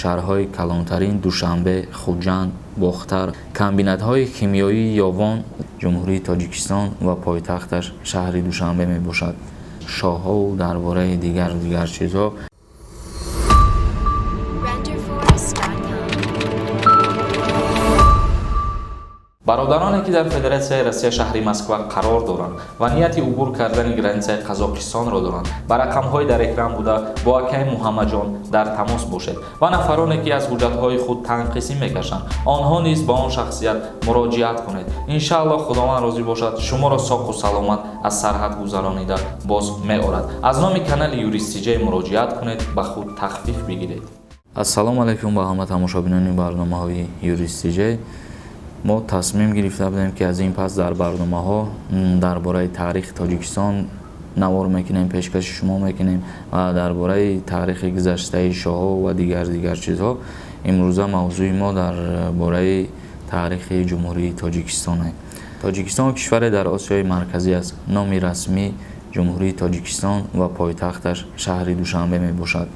Шаҳрҳои калонтарин Душанбе, Хуҷанд, Бохтар, комбинатҳои химиёии Ёвон, Ҷумҳурии Тоҷикистон ва пойтахташ шаҳри Душанбе мебошад. Шоҳҳову дар бораи дигару дигар чизҳо. Renderforest.com. Бародароне, ки дар Федератсияи Россия, шаҳри Москва қарор доранд ва нияти убур кардани границаи Қазоқистонро доранд, ба рақамҳои дар экран буда бо акаи Муҳаммаджон дар тамос бошед ва нафароне, ки аз ҳуҷҷатҳои худ танқисӣ мекашанд, онҳо низ ба он шахсият муроҷиат кунед. Иншааллоҳ, Худованд розӣ бошад, шуморо соқу саломат аз сарҳад гузаронида боз меорад. Аз номи канали Юристиҷай муроҷиат кунед, ба худ тахфиф бигиред. Ассалому алайкум ба ҳама тамошобинони барномаҳои Юристиҷай. Мо тасмим гирифта будем, ки аз ин пас дар барномаҳо дар бораи таърихи Тоҷикистон навор мекунем, пешкаши шумо мекунем ва дар бораи таърихи гузаштаи шоҳҳо ва дигар чизҳо. Имрӯза мавзӯи мо дар бораи таърихи Ҷумҳурии Тоҷикистон. Тоҷикистон кишваре дар Осиёи Марказӣ аст. Номи расмӣ Ҷумҳурии Тоҷикистон ва пойтахташ шаҳри Душанбе мебошад.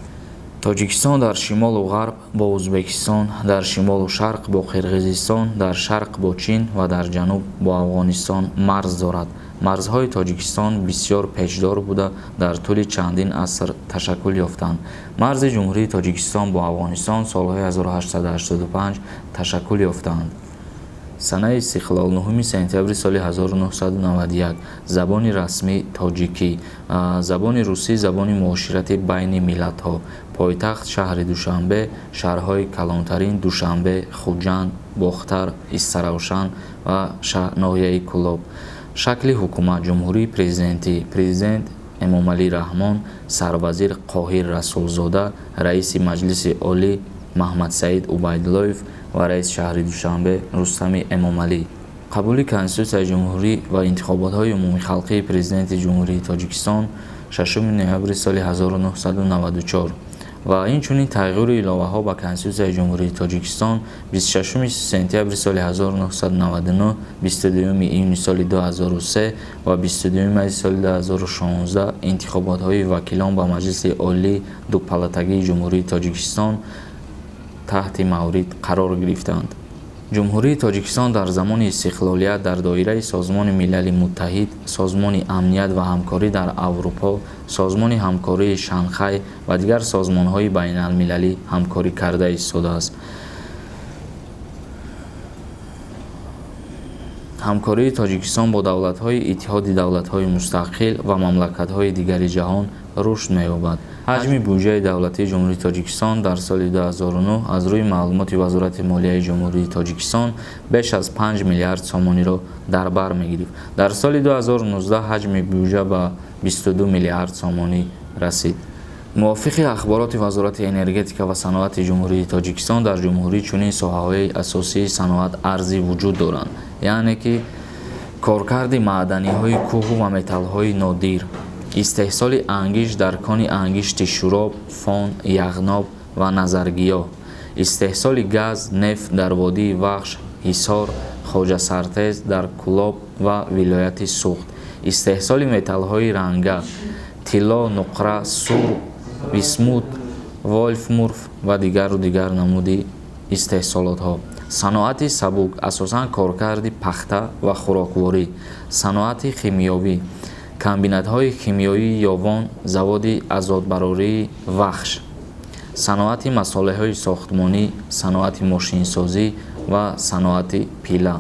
Тоҷикистон дар шимолу ғарб бо Ӯзбекистон, дар шимолу шарқ бо Қирғизистон, дар шарқ бо Чин ва дар ҷануб бо Афғонистон марз дорад. Марзҳои Тоҷикистон бисёр печдор буда, дар тӯли чандин аср ташаккул ёфтанд. Марзи Ҷумҳурии Тоҷикистон бо Афғонистон солҳои 1885 ташаккул ёфтаанд. Санаи истиқлол 9 сентябри соли 1991. Забони расмӣ тоҷикӣ, забони русӣ забони муоширати байни миллатҳо. Пойтахт шаҳри Душанбе, шаҳрҳои калонтарин Душанбе, Хуҷанд, Бохтар, Истаравшан ва ноҳияи Кӯлоб. Шакли ҳукумат ҷумҳурии президентӣ. Президент Эмомалӣ Раҳмон, сарвазир Қоҳир Расулзода, раиси Маҷлиси Олӣ Маҳмадсаид Убайдуллоев ва раиси шаҳри Душанбе Рустами Эмомалӣ. Қабули Конститутсияи ҷумҳурӣ ва интихоботҳои умумихалқии президенти Ҷумҳурии Тоҷикистон 6 ноябри соли 1994 ва инчунин тағйиру иловаҳо ба Конститутсияи Ҷумҳурии Тоҷикистон 26 сентябри соли 1999, 22 июни соли 2003 ва 22 майи соли 2016 интихоботҳои вакилон ба Маҷлиси Олии дупалатагии Ҷумҳурии Тоҷикистон таҳти маврид қарор гирифтанд. Ҷумҳурии Тоҷикистон дар замони истиқлолият дар доираи Созмони Милали Муттаҳид, Созмони амният ва ҳамкорӣ дар Аврупо, Созмони ҳамкории Шанхай ва дигар созмонҳои байналмилалӣ ҳамкорӣ карда истодааст. Ҳамкории Тоҷикистон бо давлатҳои Иттиҳоди давлатҳои мустақил ва мамлакатҳои дигари ҷаҳон рушд меёбад. Ҳаҷми буҷаи давлатии Ҷумҳурии Тоҷикистон дар соли 2009 аз рӯи маълумоти Вазорати молияи Ҷумҳурии Тоҷикистон беш аз 5 миллиард сомониро дар бар мегирифт. Дар соли 2019 ҳаҷми буҷа ба 22 миллиард сомонӣ расид. Мувофиқи ахбороти Вазорати энергетика ва саноати Ҷумҳурии Тоҷикистон, дар ҷумҳурӣ чунин соҳаҳои асосии саноат арзӣ вуҷуд доранд, яъне ки коркарди маъданиҳои кӯҳу ва металлҳои нодир, истеҳсоли ангишт дар кони ангишти Шӯроб, Фон, Яғноб ва Назаргиёҳ, истеҳсоли газ, нефт дар водии Вахш, Ҳисор, Хоҷасартез дар Кӯлоб ва вилояти Суғд, истеҳсоли металлҳои ранга, тилло, нуқра, сурб, висмут, волфмурф ва дигару дигар намуди истеҳсолотҳо. Саноати сабук, асосан коркарди пахта ва хӯрокворӣ, саноати химиёвӣ, комбинатҳои химиёии Ёвон, заводи азотбарории Вахш, саноати масолеҳҳои сохтмонӣ, саноати мошинсозӣ ва саноати пила.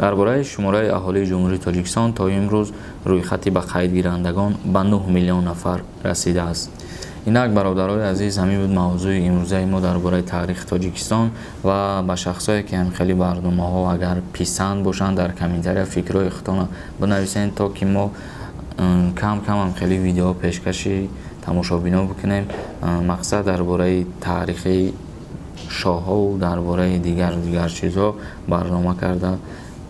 Дар бораи шумораи аҳолии Ҷумҳурии Тоҷикистон то имрӯз рӯйхати ба қайдгирандагон ба 9 миллион нафар расидааст. Инак, бародарои азиз, ҳамин буд мавзӯи имрӯзаи мо дар бораи таърихи Тоҷикистон. Ва ба шахсое, ки ҳам хеле барномаҳо агар писанд бошанд, дар комментария фикрҳои худтонро бинависед, то ки мо кам кам ҳам хеле видеоҳо пешкаши тамошобино бикунем. Мақсад дар бораи таърихи шоҳҳову дар бораи дигару дигар чизҳо барнома карда,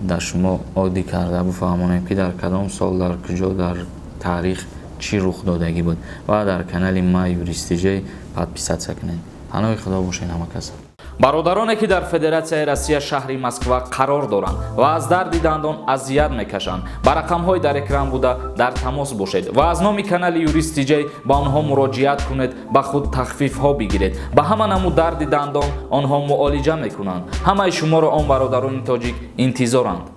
дар шумо оддӣ карда бифаҳмонем, ки дар кадом сол, дар куҷо, дар таърих чӣ рух додагӣ буд. Ва дар канали ма Юристиҷей подписаться кунед. Паноҳи Худо бошед ҳама кас. Бародароне, ки дар Федератсияи Россия, шаҳри Москва қарор доранд ва аз дарди дандон азият мекашанд, ба рақамҳои дар экран буда дар тамос бошед ва аз номи канали Юрист Тиҷай ба онҳо муроҷиат кунед, ба худ тахфифҳо бигиред. Ба ҳама намуд дарди дандон онҳо муолиҷа мекунанд. Ҳамаи шуморо он бародарони тоҷик интизоранд.